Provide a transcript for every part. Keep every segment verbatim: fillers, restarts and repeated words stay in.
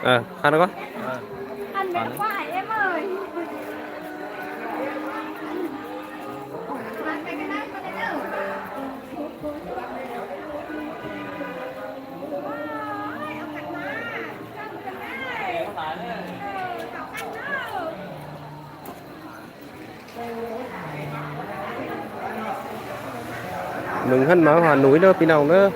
Ờ, ăn quá. Mưng hăn máu Hà Nội đó, phi nòng đó.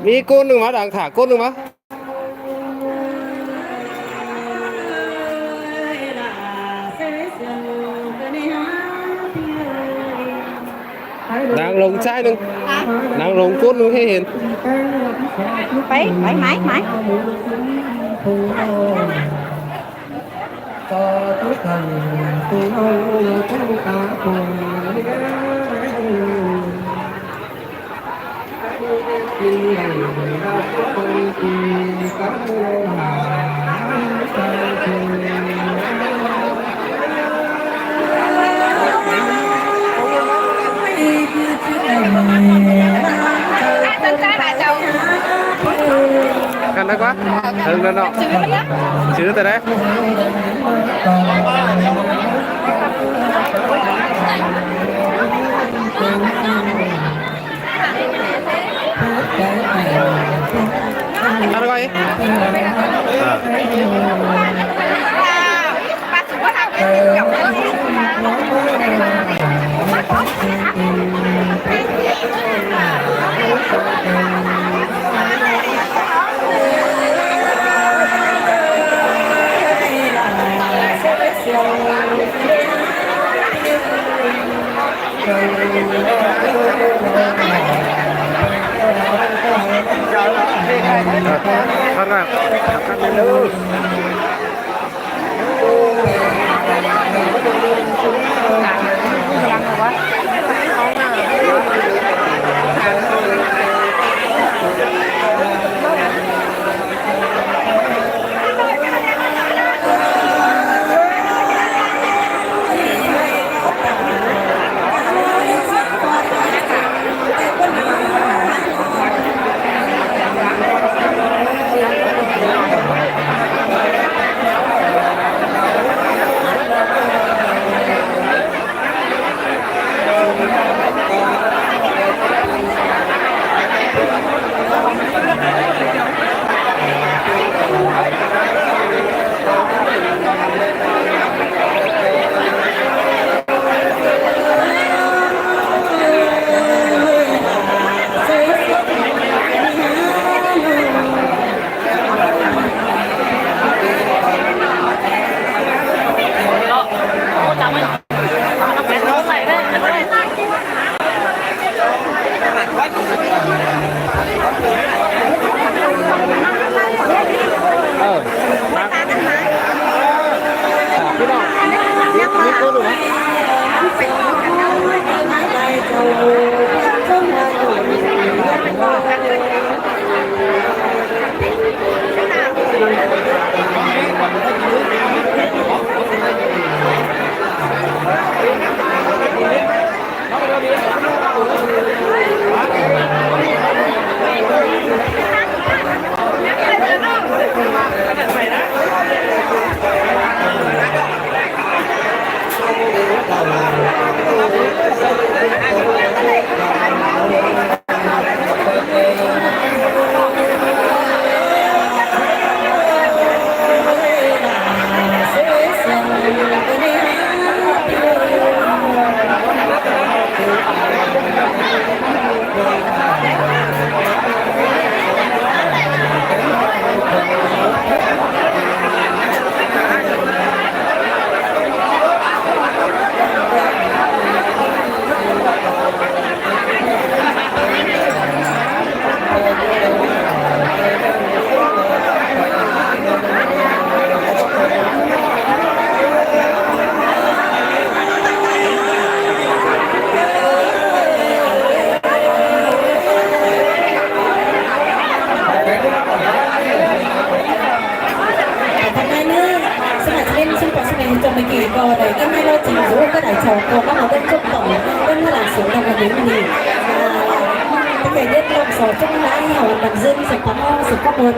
Mí ꞌcốn ꞌnưng ꞌmá, đang thả ꞌcốn ꞌnưng ꞌmá. Đang lông ꞌchái ꞌnưng. Đang lông ꞌcốn ꞌnưng ꞌhế hên. Pay, pay, mái, mái. Ăn ꞌnớ ꞌquá. Hưng đó nó. Chứ từ đấy. Ăn ꞌnớ ꞌquá. Ờ. Ờ. Thả phi nòng. Mí, mí ꞌcốn ꞌnưng ꞌmá. Ở đây cái này là chính phủ cái đại sứ có có một cái chúc tổng cái nó là sự đồng hành với mình. Cái cái biết lòng sổ chúc mãi hầu bằng dân sự có sự có buồn.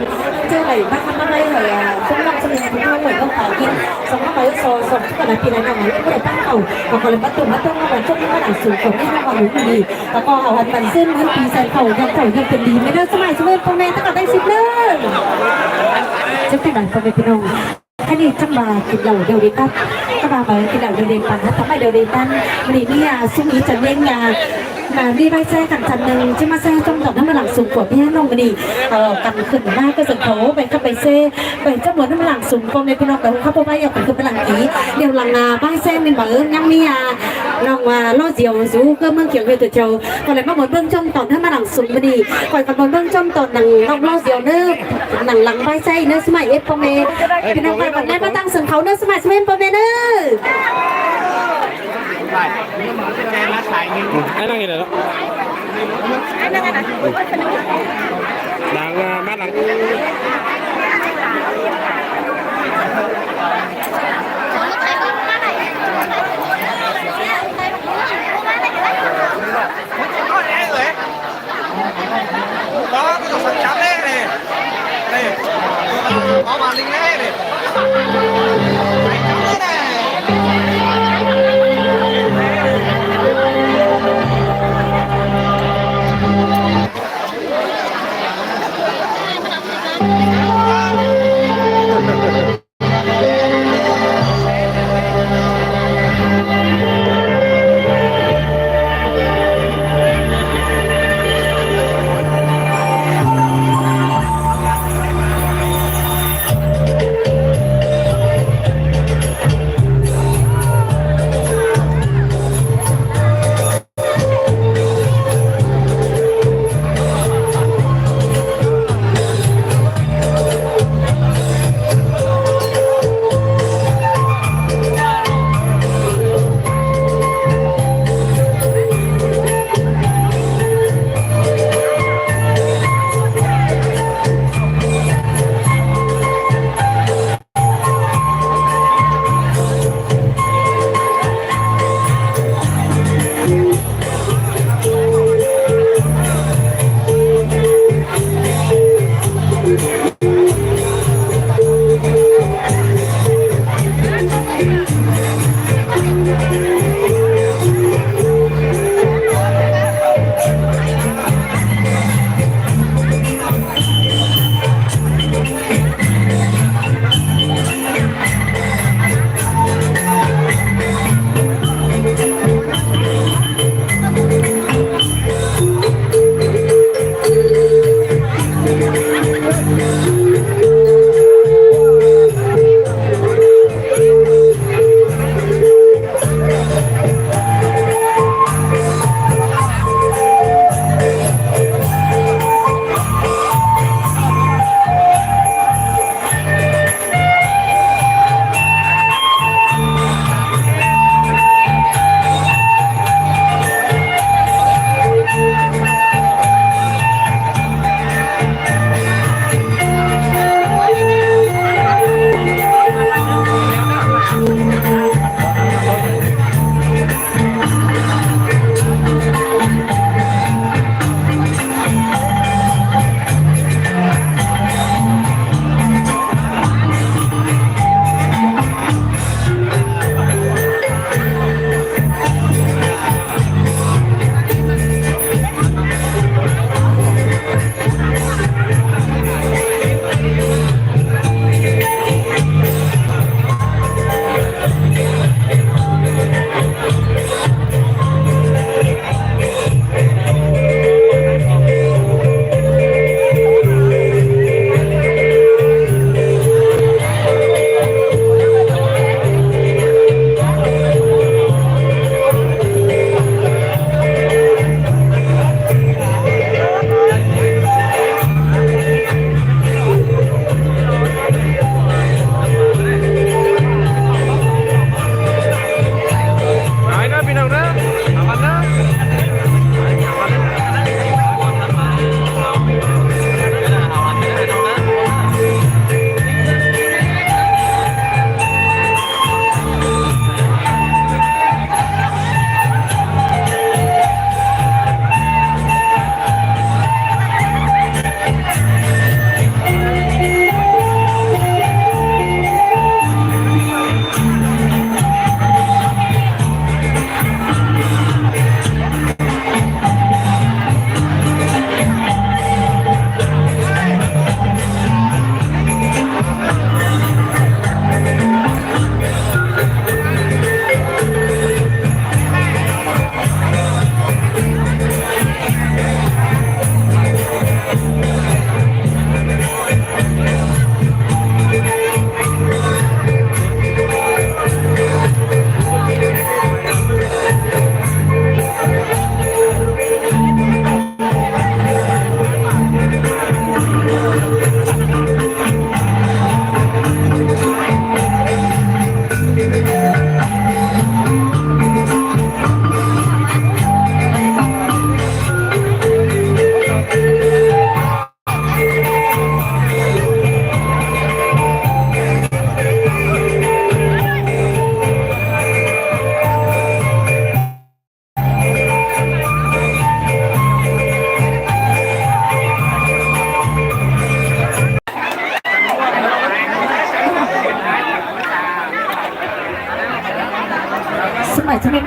Chứ này bác bác ấy hầu cũng lòng sự cũng không phải không phải kia. Sống nó mới sổ sổ chúc là pì này nó mới có thể tăng khẩu và còn là bắt tụ bắt tụ nó còn chúc nó là sự của cái nó còn đúng gì. Và còn hầu bằng dân mới pì sàn khẩu nhân khẩu nhân tiền đi mới đó. Sao mai sao mai con này tất cả tay xịt nữa. Chúc các bạn con về cái đồng. Cái này chắc là thịt lẩu đều đi tắt. Các bà mới thịt lẩu đều đi tắt, các bà đều đi tắt. Mình đi à, sung ý chân lên à, mà đi bay xe cẳng chân nâng, chứ mà xe trong dòng nó mà lặng sung của bia nông mình đi. Ờ, cẳng khẩn ba cái sân khấu, bay khắp bay xe, bay chấp muốn nó mà lặng sung, con này pì nông đầu khắp bay ở cẳng khẩn lặng ý. Đều lặng à, bay xe mình bảo ơn nhắm mi à, lòng à, lo diều rú cơ mương kiểng về tụi châu. Còn lại mong muốn bưng trong tòn nó mà lặng sung mình đi. Khỏi còn muốn bưng trong tòn nặng lòng lo diều nữa. Nẳng lăng bái chay ꞌnớ ꞌsứ mai ép ꞌpo ꞌme. Phi ꞌnọng ꞌpái bón ꞌnái ꞌmá ꞌtáng sương khảu ꞌnớ ꞌsứ mai ꞌsứ mai ꞌpo ꞌme ꞌnớ. Ai năng gì đó? Đang à, mát lắm.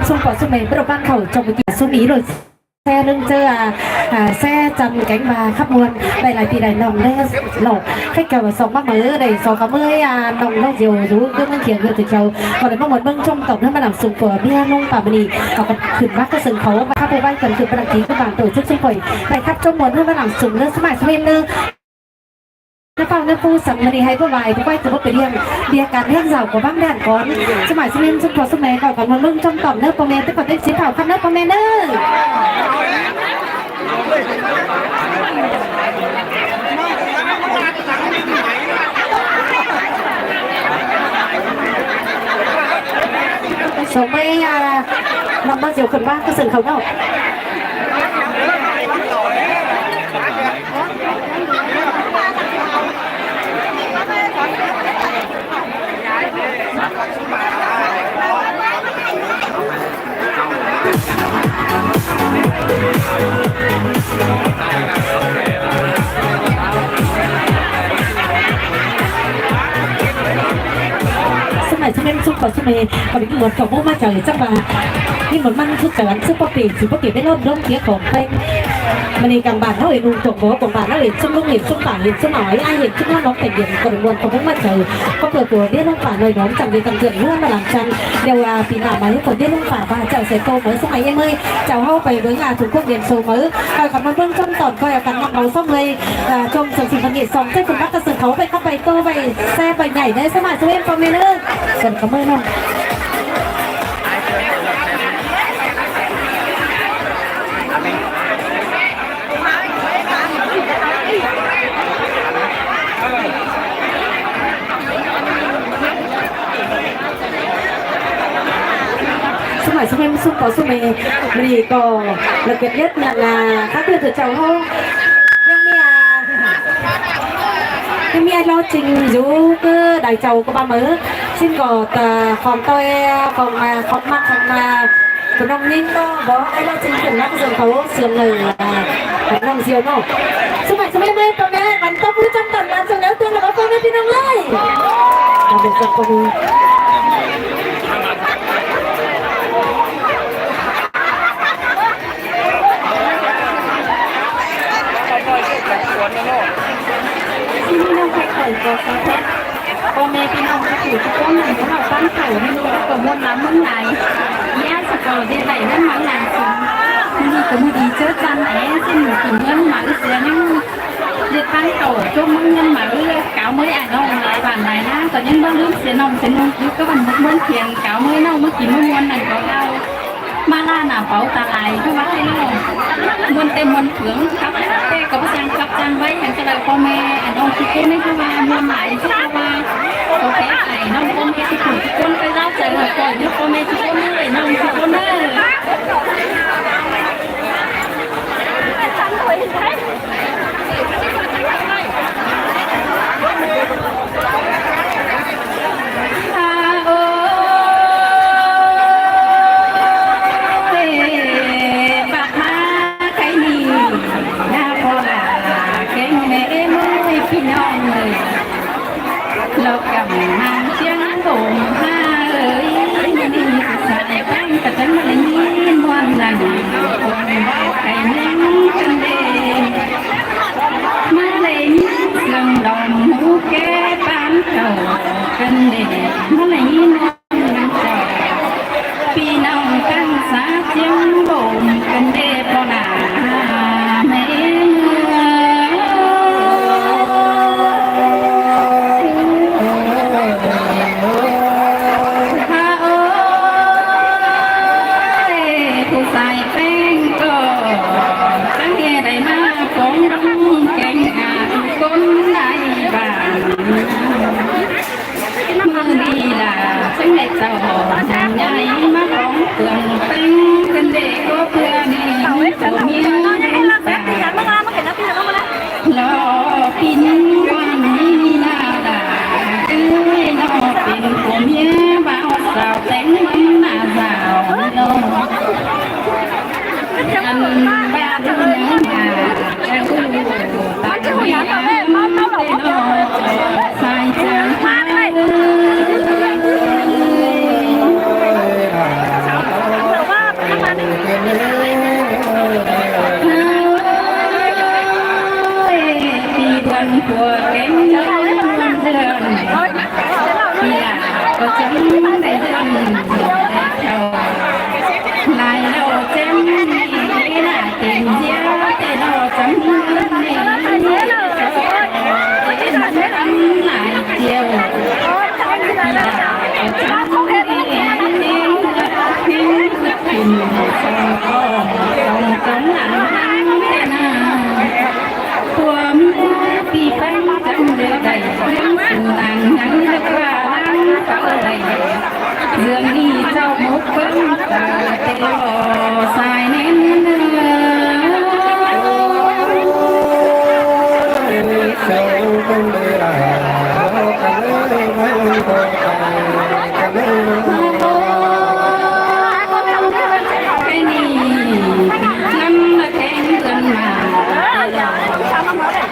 ꞌSúm pọ ꞌsúm ꞌme báu đaư ꞌván khảu ꞌchọ ꞌmự ꞌkiu ꞌsúm ꞌnị ꞌlụk ꞌsé ꞌlớng ꞌchớ, à, à, ꞌsé chăm kéng ꞌva khắp ꞌmuôn đảy lai pi lai ꞌnọng ꞌlẹo. Khék kẹo song ꞌmá máư đảy so ꞌcọ ꞌmưa, à, ꞌnọng ꞌlẹo ꞌdiu dú ꞌcứ ꞌmướng kiêng ꞌhướn ꞌtưa ꞌchạu. ꞌCọ đảy ꞌmá ꞌmuôn ꞌmướng ꞌchốm tỏm ꞌhướn ꞌmá ꞌnọng ꞌsúm pua ꞌviạk ꞌlống pả ꞌmự ꞌnị. ꞌCọ ꞌcọ khửn ꞌmá ꞌcọ sương khảu ꞌva khắp ꞌpộ ꞌvạy căn khửn ꞌpưa đăng ký ꞌcứ bản tổ chức ꞌsúm khỏi đảy khắp ꞌchốm ꞌmuôn ꞌhướn ꞌmá ꞌnọng ꞌsúm ꞌnớ, ꞌsúm ꞌmạy ꞌsúm ꞌlêm ꞌnớ. ꞌNa ꞌpáo ꞌna ꞌpú săng ꞌmự ꞌnị ꞌhạy ꞌpưa ꞌvạy ꞌpưa ꞌvạy ꞌcọ báu pay ꞌliệng, ꞌviạk căn ꞌhéng dao ꞌcọ ꞌváng đen cón. ꞌSúm ꞌmạy ꞌsúm ꞌlêm ꞌsúm pọ ꞌsúm ꞌme ꞌcọ ꞌcọ ꞌmuôn ꞌmướng ꞌchốm tỏm ꞌnớ ꞌpo ꞌme, té ꞌcọ ꞌtếng sí thảu khắp ꞌnớ ꞌpo ꞌme ꞌnớ. Song ꞌmới, à, ꞌnọng báu ꞌdiu khửn ꞌmá ꞌcọ sương khảu ꞌnớ. ꞌSúm ꞌmạy ꞌsúm ꞌlêm ꞌsúm pọ ꞌsúm ꞌme, ꞌcọ đảy ꞌmí ꞌmuôn khảu ꞌmú ꞌmá chaư ꞌchắng ꞌva ꞌmí ꞌmuôn ꞌmắn sút chaư ꞌsứ ꞌpo ꞌkể, ꞌsứ ꞌpo ꞌkể đảy ꞌlống đóng ꞌtiếc khong ꞌpéng. ꞌMự ꞌnị cang bản ꞌháu hên ꞌnung tông bó, cang bản ꞌháu hên ꞌsúm ꞌlống hên ꞌsúm pả hên ꞌsúm ải ải hên ꞌsúm ꞌnón ꞌtếng hên ꞌcọ đảy ꞌmuôn khảu ꞌmú ꞌmá chaư. ꞌCọ ꞌpưa ꞌcọ ꞌviạk ꞌlống pả ꞌnọi ꞌnọng chắng đi căn dươn ꞌhướn ꞌmá lăng chăn. ꞌLẹo, à, pi ꞌnạ ꞌmá ꞌhứ ꞌcọ ꞌviạk ꞌlống pả ꞌva chảu ꞌsớ tô máư ꞌsúm ꞌmạy ꞌmới. Chảu ꞌháu pay ꞌmướng, à, Trung Quốc Liên Xô máư. Ơi, khắp ꞌmuôn ꞌmướng ꞌchốm tỏm ꞌcọ ꞌcọ ꞌcắn ꞌnọng máư ꞌsúm ꞌmới. À, ꞌchốm săng ꞌsịn ꞌmắn ꞌnị song ꞌchớ khửn ꞌmá ꞌcọ sương khảu ꞌvạy khắp ꞌvạy tô ꞌvạy ꞌsé ꞌvạy nhảy ꞌnớ, ꞌsúm ꞌmạy ꞌsúm ꞌlêm ꞌpo ꞌme ꞌnớ. Săng ꞌcọ ꞌmới ꞌnọng. ꞌSúm ꞌmạy ꞌsúm ꞌlêm ꞌsúm pọ ꞌsúm ꞌme, ꞌmự ꞌnị ꞌcọ lỏ kiệt nhất ꞌnặn ꞌnạ khắp ꞌtưa ꞌchạu ꞌháu. ꞌNhắng ꞌmí, à, ꞌnhắng ꞌmí ải ꞌló ꞌchính dú ꞌcứ đai chảu ꞌcọ ꞌva máư. ꞌSịn ꞌcọ, à, khong ꞌtoi, khong, à, khong ꞌmặc khong, à, ꞌcọ ꞌnọng ꞌnhính ꞌnớ bó, ải ꞌló ꞌchính khửn ꞌmá ꞌcọ sương khảu sương ꞌnớ, à, ꞌnọng ꞌdiu ꞌnớ. ꞌSúm ꞌmạy ꞌsúm ꞌmạy ꞌpo ꞌme, ꞌcắn tốc ꞌmứ ꞌchắng tỏm ꞌcắn sương ꞌnớ ꞌtưa ꞌlẹo ꞌpo ꞌme ꞌpi ꞌnọng ơi. Cảm ơn các con. ꞌSịn ꞌnọng khay khỏi ꞌcọ sa thét. ꞌPo ꞌme ꞌpi ꞌnọng ꞌchu phủ ꞌchu ꞌcốn ꞌnặn ꞌcọ ꞌmá ꞌván khảu ꞌmí ꞌnọng ꞌcọ ꞌmuôn lắm ꞌmướng lai. ꞌNhá ꞌsự ꞌcọ đi đảy ꞌmướng lắm ꞌsướng. ꞌMự ꞌnị ꞌcọ ꞌmự đi ꞌchớ chăn é, ꞌsịn ꞌmự kin ꞌngớn máư sia ꞌnhắng. Đi ꞌván khảu ꞌchu ꞌmướng ꞌngớn máư cáo ꞌmới ải ꞌnọng lai bản lai ꞌná, ꞌcọ ꞌnhắng báu ꞌlứm sia ꞌnọng sia ꞌnọng dú cá bản ꞌmướng ꞌmướng thiêng cáo ꞌmới ꞌnọng ꞌmá kin ꞌmướng ꞌmuôn ꞌnặn ꞌcọ ꞌlẹo. ꞌMá ꞌlạ nả báu ta lai ꞌchớ ꞌva ꞌhứ ꞌnọng ꞌmuôn têm ꞌmuôn phướng khắp, ꞌtẹ ꞌcọ báu chắng khắp chắng ꞌvạy hăng ꞌchớ lai ꞌpo ꞌme ải ꞌnọng ꞌchu ꞌcốn ꞌnị ꞌchớ ꞌva ꞌmuôn lai ꞌchớ ꞌva. ꞌCọ khék ải ꞌnọng ꞌpo ꞌme ꞌchu phủ ꞌchu ꞌcốn ꞌcọ dao chaư hảư khỏi ꞌnhá ꞌpo ꞌme ꞌchu ꞌcốn ꞌnị ꞌnọng ꞌchu ꞌcốn ꞌnị. Lộc cảm mang tiếng bổng ha ơi, sai bang cả tấn mà linh muôn lần, con bác cái nắng chân đêm. Má lêng sương đỏ mũ ké bán cầu cân để má lêng muôn lần cầu. Pi nong căng xá chiếng bổng cân để po nả mê mưa. Ha ơi, cô sai peng cô, căng nghe đài ma cống rong keng à, cốn đài bàn. Mưa đi là căng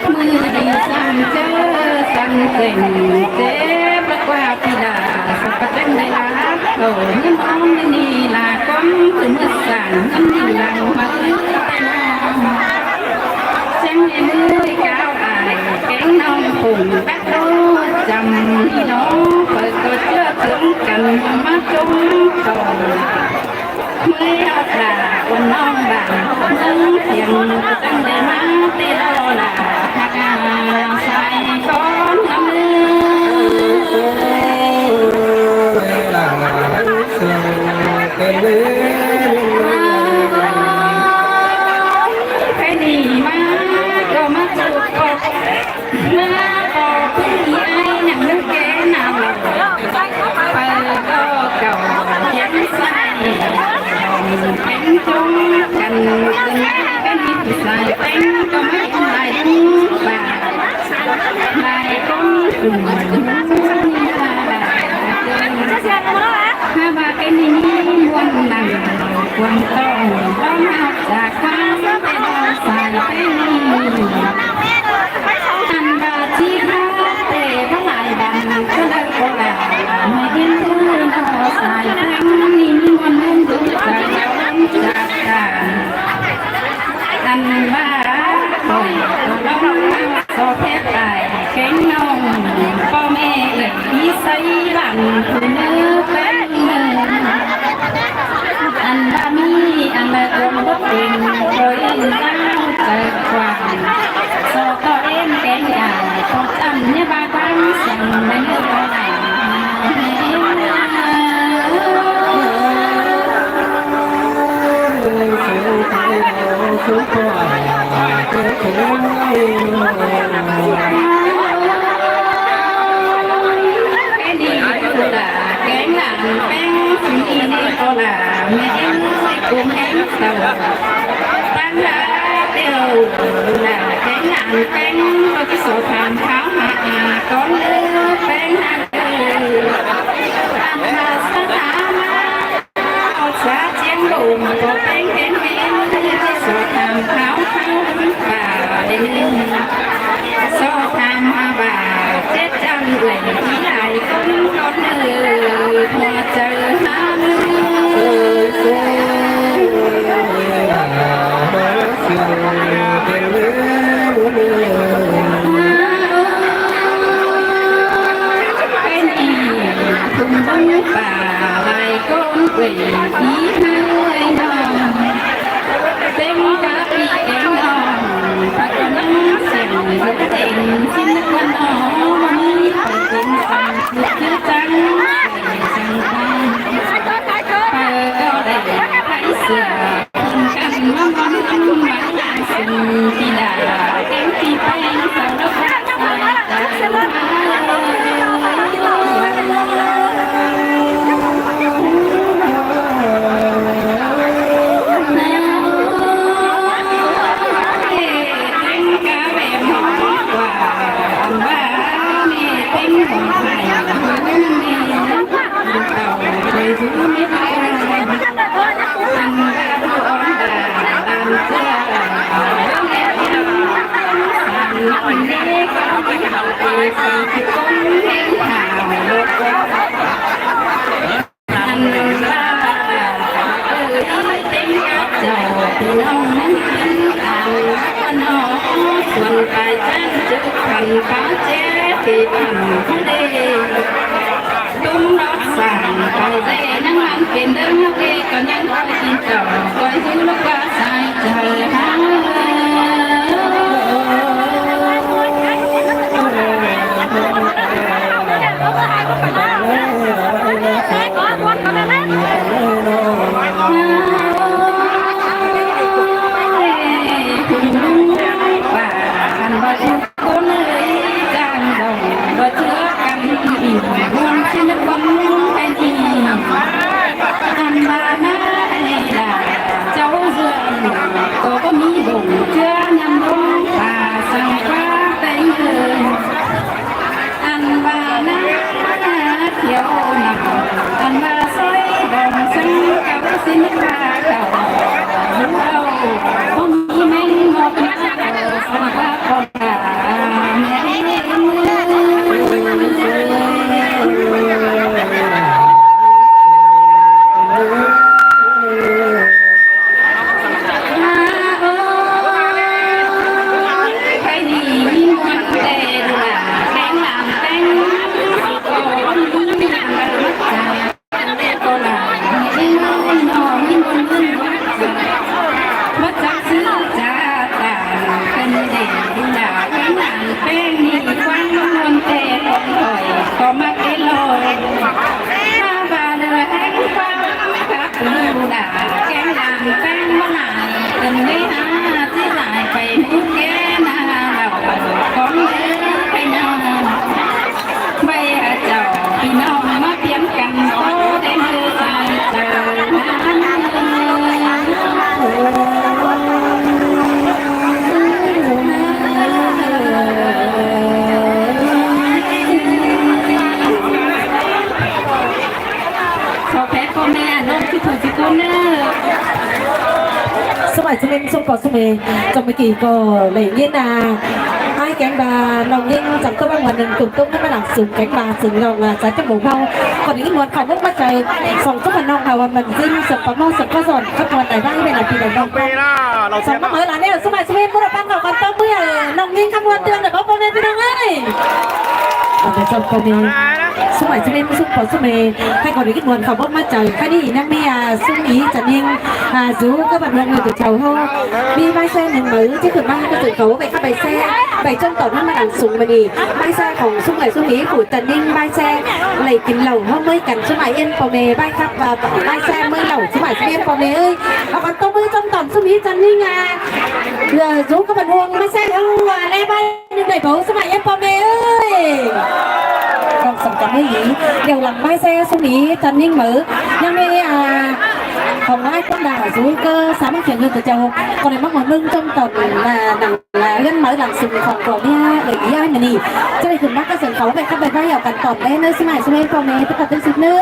ꞌMự đi săng ꞌchớ săng ꞌtếng, té ꞌpá ꞌquá ꞌpi đa, sắp ꞌpá ꞌtếng đảy ꞌlạ, ꞌcọ ꞌnhắng ꞌmí ꞌnị ꞌlạ, ꞌcóng ꞌcứ ꞌmự săng ꞌnhắng đi lăng ꞌmá ứt té ꞌnọng. Chắng ꞌnị ꞌmự cáo ai, kéng ꞌnọng phủng đắc đô chăm đi nó, phaư ꞌcọ ꞌchưa tớng căn ꞌmá ꞌchốm tỏn. ꞌMự ꞌlạ ꞌcọ ꞌnọng bản ꞌmướng thiêng ꞌcọ ꞌtếng đảy ꞌmá té ꞌlạ, ꞌhặc ꞌa sai cón ꞌnặn ꞌnớ. Phaư đi ꞌmá ꞌcọ ꞌmá ꞌchu ꞌcọ ꞌmá ꞌcọ ꞌpứng ꞌnị ai ꞌnặn ꞌmự ké ꞌnặn. Phaư ꞌcọ ꞌcọ ꞌhiến sai, ꞌtếng ꞌchốm căn, ꞌcứn ꞌmá ꞌpéng ꞌnị sai ꞌtếng ꞌcọ ꞌmá lai ꞌpứng ꞌva lai ꞌcốn ꞌcứn ꞌmá ꞌmự ꞌva ꞌva ꞌpéng ꞌnị ꞌmí ꞌmuôn ꞌnặn cuông ꞌtọn ꞌlóm ꞌhặc chả ꞌquá té ꞌva sai ꞌpéng ꞌnị. ꞌTan ꞌva ꞌchí khá té ꞌpá lai bản ꞌcọ đảy ꞌcọ đảy ꞌmá ꞌdiến ꞌtứ ꞌnọ sai ꞌpéng ꞌnị ꞌmí ꞌmuôn ꞌmướng dú chả ꞌlóm chả ꞌcạn. ꞌTan ꞌva khỏi ꞌcọ ꞌlóm so phép tai kéng ꞌnọng ꞌpo ꞌme ꞌlẹo ꞌí sáy bản phủ ꞌnớ ꞌpéng ꞌnớ. ꞌTan ꞌva ꞌmí ꞌnặn ꞌlẹo ꞌcốn báu pên khỏi ꞌnhắng dao chaư quảng. So ꞌtọ ꞌếm kéng ai ꞌcọ ꞌchăm ꞌnhá ꞌva ꞌquám săng ꞌmá ꞌnớ ꞌcọ đảy. Phaư đi ꞌcọ ꞌlạ kéng ꞌnặn ꞌpéng, ꞌsịn ꞌnị ꞌcọ ꞌlạ ꞌmá ꞌhếng ꞌcốn ꞌhếng sau. ꞌTan ꞌva ꞌtiếu ꞌlạ kéng ꞌnặn ꞌpéng ꞌcọ ꞌchí so tham kháo ꞌhặc ꞌa cón ꞌlứa ꞌpéng ꞌhặc ꞌlứa. ꞌTan ꞌva sa tham ꞌmá ꞌcọ sa ꞌchiến lôm ꞌcọ ꞌpéng ꞌpéng ꞌmé ꞌchí so tham kháo kháo ꞌva đảy ꞌnưng. So tham ꞌva chết chăm ꞌlẹo ꞌí lai ꞌcốn ꞌcốn ꞌnớ ꞌhua chaư háng. Pên ꞌnị phung ꞌpứng ꞌva lai ꞌcốn quên ꞌí ꞌhứ ꞌnọi ꞌnọng. ꞌTếng cá ꞌpi kéng ꞌnọng ꞌpá ꞌcọ ꞌnhắng sẻng dú têng ꞌsịn ꞌnặn ꞌnọ, ꞌmí phaư pên săng ꞌchư chắng sẻng săng ꞌtan. Phaư ꞌcọ đảy thái sửa ꞌTúm lót sảng pay dê ꞌnhắng ꞌmắn pên đớng ꞌnhá ꞌkê ꞌcọ ꞌnhắng ꞌcoi kin chảu ꞌcoi dú lốc ꞌquá sai chaư háng. Buôn ꞌchí nứt bóng ꞌmí ꞌnị. Ăn ꞌva ꞌná ꞌnị lả, cháu dươn ꞌcọ ꞌmí bổng ꞌchưa ꞌnặn bóng pả săng ꞌquá téng ꞌhướn. Ăn ꞌva ꞌná thiêu nẳng, ăn ꞌva ꞌsội bóng săng cáu ꞌsịn ꞌva cảu. Hú âu, bóng ꞌmí ꞌmén ꞌngọt ꞌmá cảu săng ꞌquá ꞌcọ ꞌSúm ải ꞌsúm ꞌmến ꞌsúm ꞌpo ꞌsúm ꞌmê, ꞌchọ ꞌmí ꞌnị ꞌcọ đảy ꞌnghín a, ải kéng ꞌva ꞌnọng ꞌnhính chắng ꞌcọ ꞌva ꞌmắn ꞌnưng ꞌcốn ꞌtố ꞌmắn lăng sung kéng ꞌva sung ꞌnọng a, chắng ꞌmí ꞌhụ ꞌháu ꞌcọ đảy ꞌnghín ꞌmuôn khảu ꞌmốc ꞌmá chaư, song ꞌcốn ꞌmắn ꞌnọng ꞌháu ꞌmắn ꞌdịn song ꞌpa ꞌmo song ꞌpa son khắp ꞌmuôn đảy ꞌváng ꞌmí ꞌnọng ꞌpi ꞌnọng ꞌnọng. Song ꞌmá ꞌmới ꞌlạ ꞌnị ꞌsúm ải ꞌsúm ꞌmến ꞌmú đa ꞌpắn khảu ꞌcốn ꞌtố ꞌmới ꞌnọng ꞌnhính khắp ꞌmuôn ꞌtương đảy báu ꞌpo ꞌmê ꞌpi ꞌnọng ơi. Ơ, ꞌchọ ꞌpo ꞌmê. ꞌSúm ải ꞌsúm ꞌmến ꞌsúm ꞌpo ꞌsúm ꞌmê, ꞌkhạy ꞌcọ đảy ꞌnghín ꞌmuôn khảu ꞌmốc ꞌmá chaư. ꞌKhạy ꞌnị ꞌnhắng ꞌmí a, ꞌsúm ꞌnhí Chăn ꞌNhính a, dú ꞌcọ bát ꞌluống ꞌnưng ꞌtoi chaư ꞌháu, ꞌmí ꞌmái ꞌsé ꞌnưng máư ꞌchí khửn ꞌmá ꞌcọ ꞌchớ cáu ꞌvạy khắp ꞌvạy ꞌsé, ꞌvạy ꞌchốm tỏn ꞌmắn lăng sung ꞌmá ꞌnị. ꞌMái ꞌsé khong ꞌsúm ải ꞌsúm ꞌnhí phủ Chăn ꞌNhính ꞌmái ꞌsé, đảy kin lảu ꞌháu ꞌmới căn ꞌsúm ải ꞌnhính ꞌpo ꞌmê ꞌvạy khắp ꞌva ꞌmái ꞌsé ꞌmới lảu ꞌsúm ải ꞌsúm ꞌnhính ꞌpo ꞌmê ơi. Au ꞌcốn ꞌtố ꞌmới ꞌchốm tỏn ꞌsúm ꞌnhí Chăn ꞌNhính a. Dú ꞌcọ bát ꞌluống ꞌmái ꞌsé ꞌháu a, ꞌlé ꞌva ꞌnưng đảy báu ꞌsúm ải ꞌnhính ꞌpo ꞌmê ơi. Khong song căm ꞌmới ꞌnhí, điêu lăng ꞌmái ꞌsé ꞌsúm ꞌnhí Chăn ꞌNhính máư. ꞌNhắng ꞌmí a, khong ải ꞌcốn đa dú ꞌcọ sam ꞌmá phiêng ꞌnưng ꞌtoi chaư, ꞌcọ đảy ꞌmá ꞌmuôn ꞌmướng ꞌchốm tỏn ꞌnặn lăng ꞌhướn máư lăng sung khong ꞌcọ ꞌmí a, đảy ꞌnhắng ꞌmá ꞌnị. ꞌChớ đảy khửn ꞌmá ꞌcọ sưn khảu ꞌvạy khắp ꞌvạy ꞌvạy au căn tỏn ꞌlé ꞌnớ ꞌsúm ải ꞌsúm ꞌmến ꞌpo ꞌmê ꞌtếng khảu ꞌtếng síp ꞌnớ.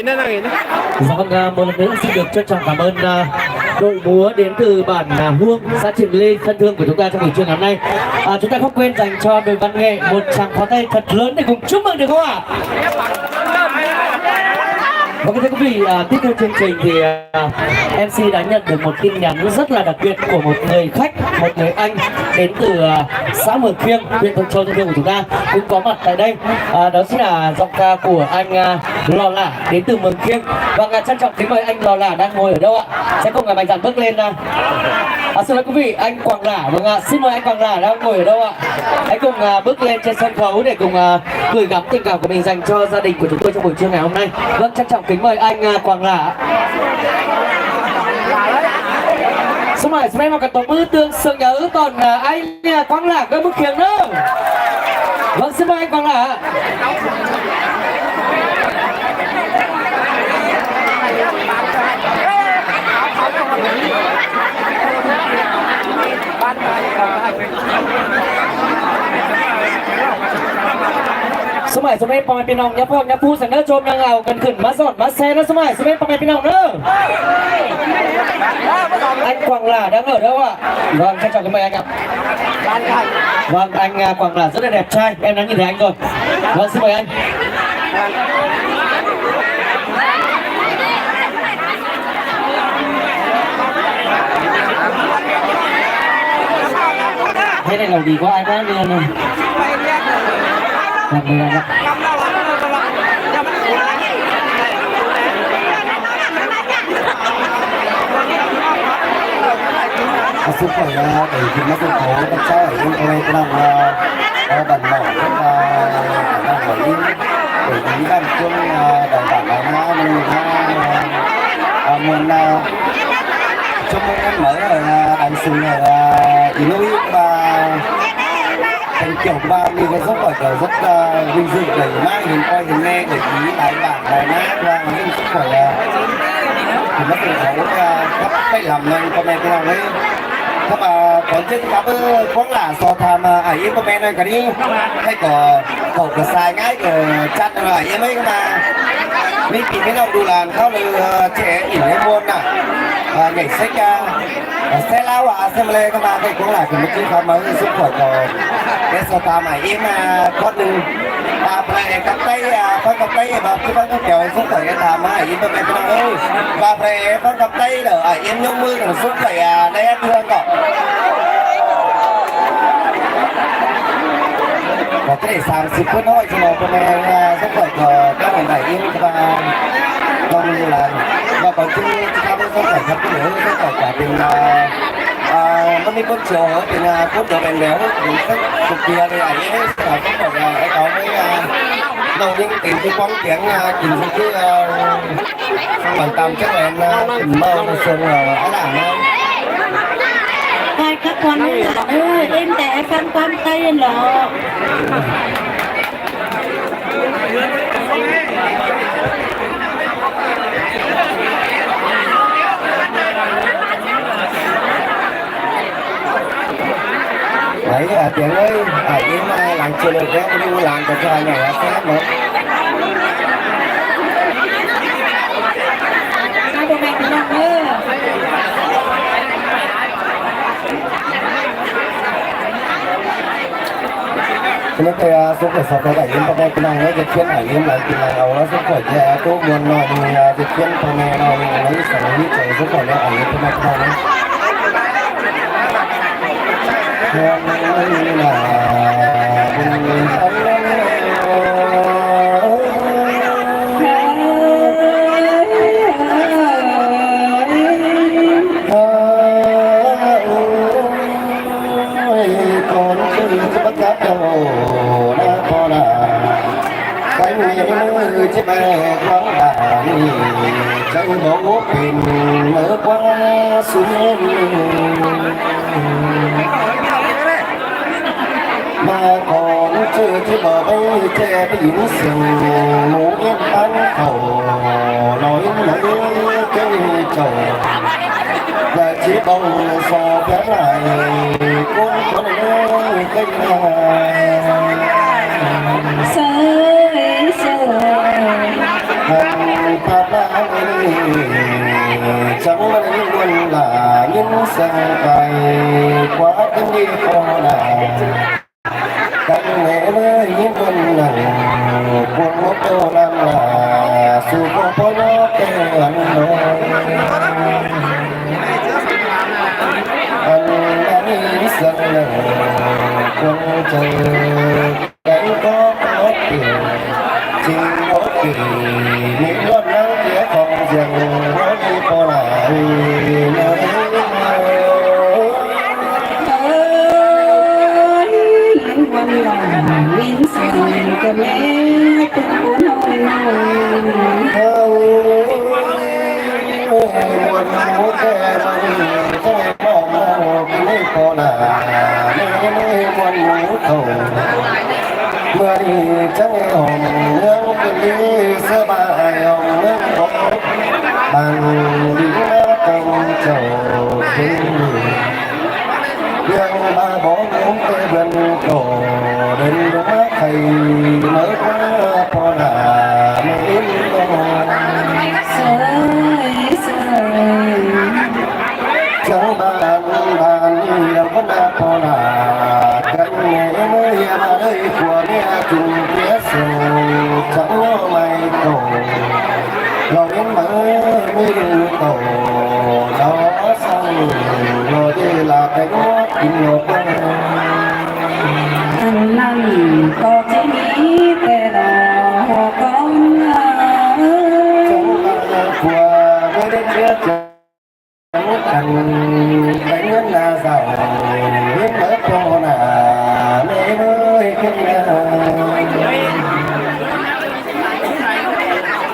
Dạ vâng, à, một lần nữa xin được trân trọng cảm ơn, à, đội múa đến từ bản, à, Huông, xã Triềng Lê, thân thương của chúng ta trong buổi trưa ngày hôm nay. À, chúng ta không quên dành cho đội văn nghệ một tràng pháo tay thật lớn để cùng chúc mừng được không ạ? Vâng, thưa quý vị, à, tiếp theo chương trình thì, à, em xê đã nhận được một tin nhắn rất là đặc biệt của một người khách, một người anh đến từ, à, xã Mường Khiêng, huyện Thuận Châu thân thương của chúng ta cũng có mặt tại đây. À, đó chính là giọng ca của anh, à, Lò Lả đến từ Mường Khiêng. Vâng, à, trân trọng kính mời anh Lò Lả đang ngồi ở đâu ạ? Sẽ cùng, à, mạnh dạn bước lên, à. À, xin lỗi quý vị, anh Quảng Lả, vâng ạ, xin mời anh Quảng Lả đang ngồi ở đâu ạ? Hãy cùng, à, bước lên trên sân khấu để cùng, à, gửi gắm tình cảm của mình dành cho gia đình của chúng tôi trong buổi trưa ngày hôm nay. Vâng, trân trọng kính mời anh, à, Quảng Lả. Sớm mai, sớm mai một cái tổ mưa tương sương nhớ còn, à, anh, à, Quảng Lả, cái bức kiềng nữa. Vâng, xin mời anh Quảng Lả. Sớm mai, sớm mai, พ่อแม่พี่น้อง nhá phong nhá phu săng ꞌnớ, chôm ꞌnhắng au căn khửn ꞌmá sỏn ꞌmá se ꞌnớ, sớm mai, sớm mai, พ่อแม่พี่น้อง ꞌnớ. Anh Quảng Lả đang ở đâu ạ? Vâng, trân trọng kính mời anh ạ. Vâng, anh, à, Quảng Lả rất là đẹp trai, em đã nhìn thấy anh rồi. Vâng, xin mời anh. Thế này là đi qua ai quá luôn rồi. Làm gì làm ạ? Súc khỏe, à, để thì nó cũng có các cháu ở yên, ở đây cũng đang, à, à, bản mỏ, à, bản mỏ yên, để ý bản phương, à, đào tạo nó, nó, nó, à, à, muốn, à, chúc mừng năm mới ở, à, An Sương ở, à, Yên Núi và Thành Kiều của ba mình có rất khỏi, rất, à, vinh dự để mang hiền coi hiền nghe để ý lại bạn, lại mát và những sức khỏe, à, thì nó cũng có, à, gấp bảy lần lên con em cái lòng ấy. Thế mà có những cặp, ơ, quán là so tham, à, ải yên con em này cả đi. Hay có, có cái sai ngay cái chặt là ải yên mấy mà. Mấy kỳ cái lòng đu làn khá là, ờ, trẻ ỉn hay muôn à. Ờ, nhảy xích, à, ờ, xe lao à, xe mà lê các bạn thấy cũng là cái một cái khóa mới, sức khỏe của cái sao ta mà yên, à, con đừng. Và phải cặp tay, à, con cặp tay, và cái con kéo sức khỏe cái tham mà yên tâm em con ơi. Và phải con cặp tay đỡ, à, yên nhung mưa, sức khỏe, à, đây ăn thương cỏ. Có thể sáng sớm phút nói cho nó con em, à, sức khỏe của các bạn đại yên các bạn con như là và có chung chúng ta với sức khỏe thật cái nữa, sức khỏe cả tình, à, à, nó mới có chiều hở tình, à, phút đó bền béo, mình rất cực kỳ là để ảnh hưởng sức khỏe, sức khỏe, à, cái có với, à, lòng những tình cái bóng tiếng, à, tình cái, à, Xong bản tăm chắc là em, ờ, tỉnh mơ một sương là ái đảng thôi. Coi các con ấy là, ơ, em té phân quan tay lọ. Đấy, à, tiếng ơi, à, yên, à, làng chưa được đấy, nhưng mà làng có cho này là khác nữa. Hai bộ này cũng nặng nữa. Thế nên thì, à, số của sáu cái bảy yên, các em kỹ năng đấy, cái chuyến hải yên là kỹ năng ẩu nó số của nhà tôi muốn nói thì, à, cái chuyếnพ่อแม่ nói thì lấy sáu mươi triệu số của nhà hải yên, các em kỹ năng đấy. Con chữ bắt cát đầu đã có là cái người như chứ mẹ quán là đi cháu bố ốp pin ở quán xuống. Mà còn chưa chứ mà bây che cái dính sừng mũ yên tán khẩu nói nói cái chồng và chỉ bông so phép lại cũng có cái sơi sơi. Hãy ꞌmắn lả ꞌnhính săng pay, ꞌquá ꞌcứn đi ꞌpo nả. Căn ꞌmé ꞌmưa ꞌnhính ꞌmắn nẳng, cuông mốc tô ꞌlam lả, su ꞌpo ꞌpo nhó ꞌtẹ ăn ꞌnọ. Ăn ꞌmắn ꞌnhính săng nẳng, cuông chaư. Kéng có có kỉ, chính có kỉ, mỹ ꞌluột ꞌnáng ꞌviạk khong ꞌdiệng, nó đi ꞌpo nả, ui, nó đi. Ơi, lính quân lòng, lính sông, cái mẹ, cũng cũng nông nông. Ôi, muôn mối kẻ mà đi, kẻ mà đi ꞌpo nả, ꞌmắn ꞌnhính ꞌmắn ꞌmắn ꞌmắn khảu. ꞌMưa đi chắng hỏm ꞌmướng ꞌcứn đi, ꞌsứ ba ai hỏm ꞌmướng bốc. Bản đi ꞌmá công chảu khuyến đi. ꞌMướng ba bốc ꞌmướng tê bươn khảu, đến ꞌmá khay ꞌmớ ꞌquá ꞌpo nả, ꞌmá ꞌnhính ꞌpo nả. Sơi, sơi. Chắng bản bản đi đăm ꞌpo nả, ꞌpo nả. Căn ꞌmé ꞌmưa ꞌhiạk ꞌmá đảy ꞌpưa ꞌmía chung ꞌpía sông, chắng ꞌnhó mai tổ. Lo ꞌnhính ꞌmá ꞌmí đu tổ, lo săng lo đi là kéng ꞌmá kin lo ꞌpo nả. Ăn nẳng ꞌcọ ꞌchí ꞌmí ꞌtẹ lo hua con. Chắng ꞌmá ꞌpưa ꞌmía đảy ꞌchía chắng. Ăn bánh ꞌngớn na dạo, ꞌngớn ꞌmớ ꞌpo nả, ꞌmé ꞌmới ꞌcứn na.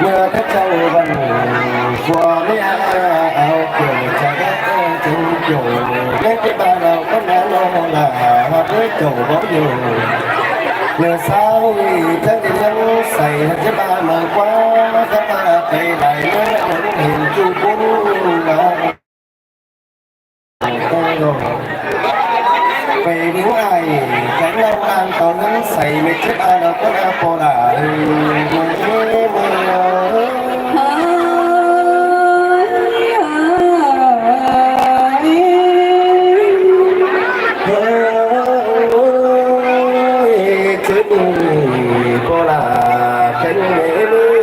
ꞌMưa tết chảu văn, ꞌpưa ꞌmía ao kiẻo chả gác ơ chắng kiẻo, ꞌmé ꞌcứn ba đao ꞌcứn na ꞌnọ lả, hạp ꞌmới chảu báu dụ. ꞌNhớ ꞌsáo ꞌnị chắng đi ꞌnhắng sai, hảư ꞌchí ba ꞌmưa ꞌquá, khắp ba pay lai ꞌmá ꞌmá hên ꞌchu ꞌcốn ꞌnọ. Pay ꞌnhắng ai, kéng ꞌnọng ꞌnáng tỏn ꞌnhắng sai, ꞌmá ꞌchí ba đao ꞌcứn na ꞌpo nả. Ơi, ơi, ơi. Ôi, chớ đi ꞌpo nả, khen mẹ ơi.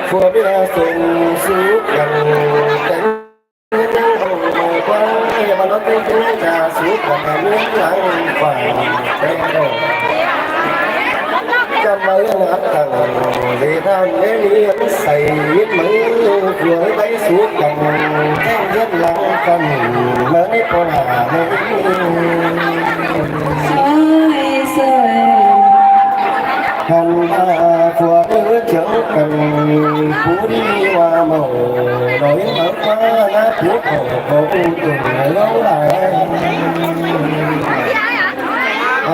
Phua ꞌmía sông sú căn, khen ꞌnhắng hảư ꞌmá ꞌquá, ꞌhứ ꞌmá ꞌnọ khen ꞌnhắng chả sú căn, ꞌmía lăng quảng, khen ꞌnọ. Chăm ꞌmá ꞌngớn hák tẳng, dễ tham ꞌmé ꞌmí ꞌngớn sai, ꞌmá ꞌmá ꞌpưa ꞌtếng sú căn, ꞌkhéng ꞌngớn lăng căn, ꞌmá ꞌmí ꞌpo nả ꞌmá. Sơi, sơi. Hăn ba ꞌpưa ꞌmí ꞌmá chắng căn, phú đi ꞌva mảu, đói ꞌmá ꞌquá ná phú khảu khảu ung tùng ꞌlống lai.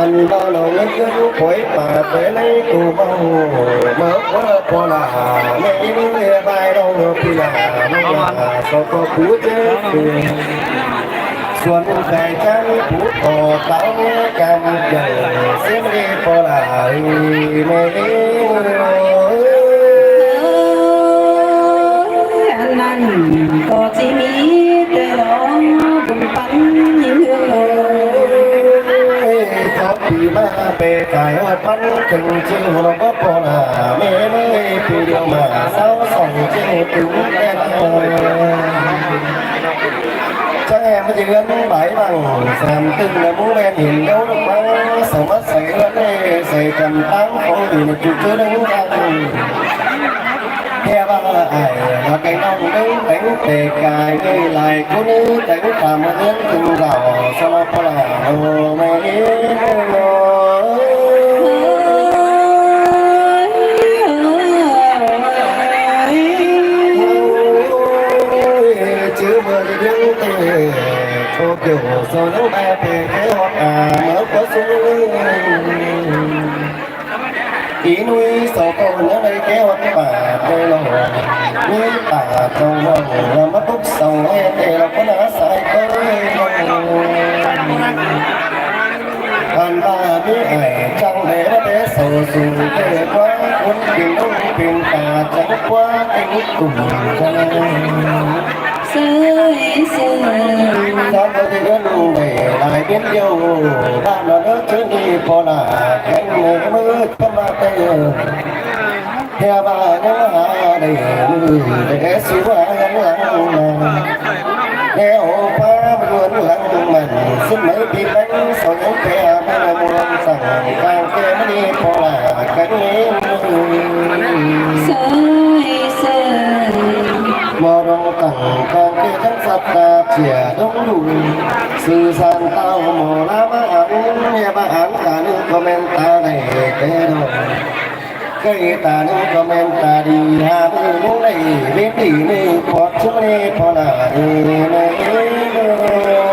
Ăn ba ꞌnọng ꞌmá ꞌcứn pói pả ꞌtẹ ꞌnhắng tô ꞌmá ꞌhụ, ꞌmá ꞌquá ꞌpo nả, ꞌmá ꞌmí ꞌmá bai ꞌnọng ꞌpi nả, ꞌnọng nả, so ꞌcọ phú ꞌchớ phú. Suôn cai chắng phú ꞌcọ táo ꞌmá cam chắng, xiêm đi ꞌpo nả, ꞌmá ꞌmí ꞌmá. Ăn nẳng ꞌcọ ꞌchí ꞌmí ꞌtẹ lo bun păn ꞌnhính ơ. Ê, khót pi ꞌmá pay cai hót păn tưng ꞌchư lo báu ꞌpo nả, ꞌmá ꞌmới pi điêu ꞌmá ꞌsáo sỏng ꞌchư tứm ꞌtẹ. Chắng ꞌhẹm ꞌmá ꞌchư ꞌngớn bái băng, sẻm tưng ꞌmá ꞌmú ꞌmen hên ꞌnéo ꞌlụk băng, sau ꞌmá sai ꞌngớn ê, sai căn táng khổ đi ꞌmá ꞌchu ꞌchư ꞌnưng ꞌtẹ. Khe ꞌva ai, ꞌva kéng ꞌnọng ꞌnưng téng tê cai, ꞌnưng lai ꞌcốn ꞌnưng téng tam ꞌngớn tưng dảo, sa lo ꞌpo nả, ơ, ꞌmá ꞌmí ꞌmá. Ôi, ꞌchư ꞌmưa đi ꞌnhắng tê, tô kiẻo so ꞌnhắng ba pê khé hót a, ꞌmá ꞌquá su. Í ꞌnui so ꞌcọ ꞌnhắng đảy khé hót pả tê lo, ꞌnhắng pả trong lo, lo ꞌmá tốc sau ê tê lo ꞌcốn ná sai ꞌcọ. Ăn ba ꞌmí ai chắng đảy ꞌmá té sau sung ꞌtẹ ꞌquá, ꞌcốn pên ꞌnọng pên ta chắng ꞌquá, ꞌtếng tủm chắng. Đảy lai piến điêu, ꞌva nó đớ ꞌchớ đi ꞌpo ꞌla, kéng ꞌmưa ꞌmưa ꞌchớ ꞌva té. ꞌHẹ ꞌva ꞌnhắng ha đảy ꞌmưa, đảy ꞌsịu ha ꞌnhắng lăng ꞌmắn. ꞌHẹ ổ ꞌpá ꞌmưa ꞌnhắng lăng ꞌmắn, ꞌsịn ꞌmới ꞌpi ꞌpéng, sau ꞌnhắng pé ꞌmưa ꞌmưa ꞌlống săng, ꞌváng ké ꞌmá đi ꞌpo ꞌla, kéng ꞌmưa. ꞌSới ꞌsới. ꞌMo ꞌlống săng, ꞌváng ké ꞌchắng sắp ta chia ꞌlống đu. ꞌSứ san tao ꞌmo ꞌla ꞌva ăn, ꞌhẹ ꞌva ăn ta ꞌnưng comment ta đảy té đo. Khay ta ꞌnưng comment ta đi ha ꞌmưa ꞌlống đảy, ꞌviến đi ꞌmưa ꞌpo ꞌchớ đi ꞌpo ꞌla, ư, ư, ư.